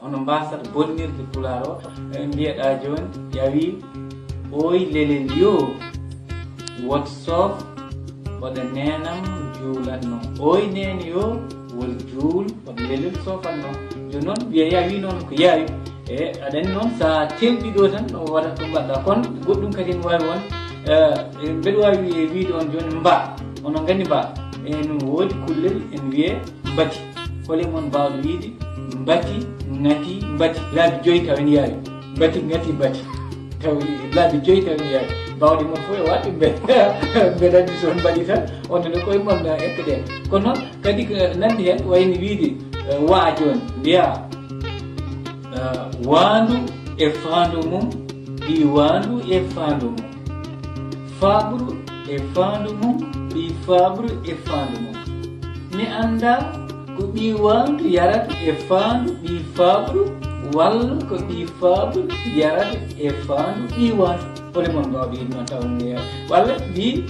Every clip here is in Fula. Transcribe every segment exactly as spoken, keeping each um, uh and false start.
Hono mbaasata bonnirde pulaar o, eh, mbiyeɗaa jooni, ƴawi oy lelel yo, wot soof, waɗa neenam juulatno. Oy neen yo, wol juul, waɗa lelel soofatno. Jooni noon, mbiya ƴawi noon ko yaawi. E, aɗa anndi noon, so a telɓi ɗo tan, o waɗat ko mbaɗɗa. Kono goɗɗum kadi ne waawi won, eh, mbeɗa waawi wiide on jooni mba. Onon nganndi mba. E, no woodi kullel, en wiyee mbati. Holi mon mbaawɗo wiide mbati, ŋati, mbati? Laabi joyi taw ene yaawi. Mbati, ŋati, mbati. Taw laabi joyi taw ene yaawi. Baawɗe mon fof e waɗde mbe-, mbeɗa anndi so on mbaɗi tan, on ne koye mon, eh, ekkeɗen. Kono noon kadi ko nanndi heen, wayno wiide, eh, waa jooni, mbiyaa, eh, waandu e faandu mum, ɓii waandu e faandu mum. Faaɓru e faandu mum, ɓii faaɓru e faandu mum. Mi anndaa ko ɓii waandu yarata e faandu ɓii faaɓru, walla ko ɓii faaɓru yarata e faandu ɓii waandu. Holi mon mbaawɗo yiɗno taw ne, walla mbii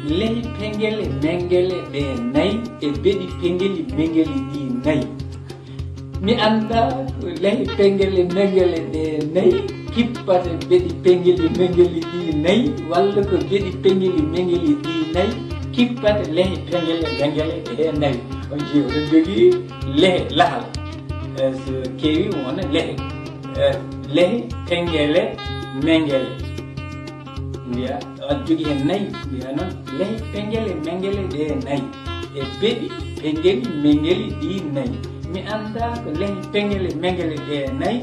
lehe pengele mengele ɗe nayi e beɗi pengeli mengeli ɗi nayi. Mi anndaa ko lehe pengele mengele ɗe nayi kippata beɗi pengeli mengeli ɗi nayi, walla ko beɗi pengeli mengeli ɗi nayi kippata lehe pengele mengele ɗe nayi. On njii oɗon jogii lehe lahal. Eh, so keewi wona lehe. Eh, lehe pengele mengele. Mbiya, aɗa jogii heen nayi. Mbiya noon, lehe pengele mengele ɗe nayi. E beɗi pengeli mengeli ɗi nayi. Mi anndaa ko lehe pengele mengele ɗe nayi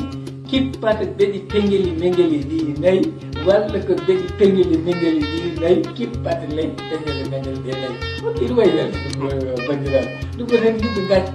kippata beɗi pengeli mengeli ɗi nayi, walla ko beɗi pengeli mengeli ɗi nayi kippata lehe pengele mengele ɗe nayi. On ɗiɗo wayi welde ɗum, eh, banndiraaɓe. Ɗum ko tan yimɓe ngacca.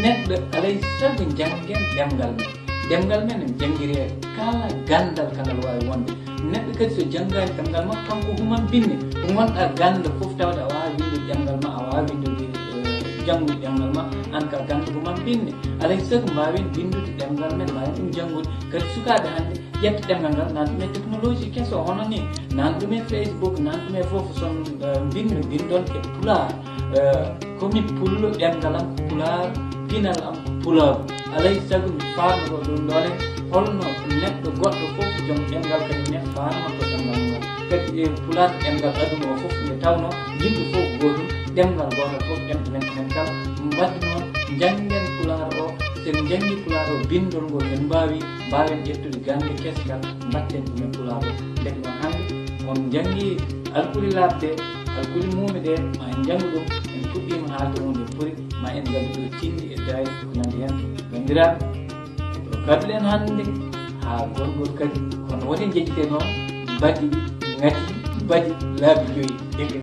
Neɗɗo alay sago janngen ɗemngal men. Ɗemngal men en janngiree kala ganndal kangal waawi wonde. Neɗɗo kadi so janngaani ɗemngal ma, kanko human binne. Ko ngonɗaa gannda fof tawde a waawaa winndude ɗemngal ma, a waawaa winndude, eh, janngude ɗemngal ma, aan ka gannda human binne. Alay sago mbaawen winndude ɗemngal men, mbaawen ɗum janngude. Kadi sukaaɓe hannde ƴetta ɗemngal ngal, nana ɗum e technologie keso hono ni, nana ɗum e Facebook, nana ɗum e fof. Son, eh, mbinmi, mbindon e pulaar. Eh, ko mi pullo, ɗemngal am ko pulaar, pinal am ko pulaagu. Alay sago mi faamnotoo ɗum ɗoone, holno neɗɗo goɗɗo fof, joom ɗemngal kadi ne faamnotoo ɗemngal ngal. Kadi e pulaar ɗemngal aduna o fof nde tawnoo yimɓe fof gootum, ɗemngal gootal fof, ɗemɗe men, men kala. Mbaɗdi noon, njanngen pulaar o. So en njanngii pulaar o, binndol ngol en mbaawi, mbaawen ƴettude gannde kese kala, mbaɗten ɗum e pulaar o. Ndeke noon hannde, on njanngii alkuli laaɓde, alkuli muumi ɗe, ma en njanngu ɗum, en puɗɗiima haalde huunde puri, ma en ngaddu ɗo tinndi e daay ko nanndi heen. Banndiraaɓe, ko kaɗuɗen hannde, haa gorgol kadi, kono woten njejjitee noon, mbaɗi, ŋati, mbaɗi, laabi joyi.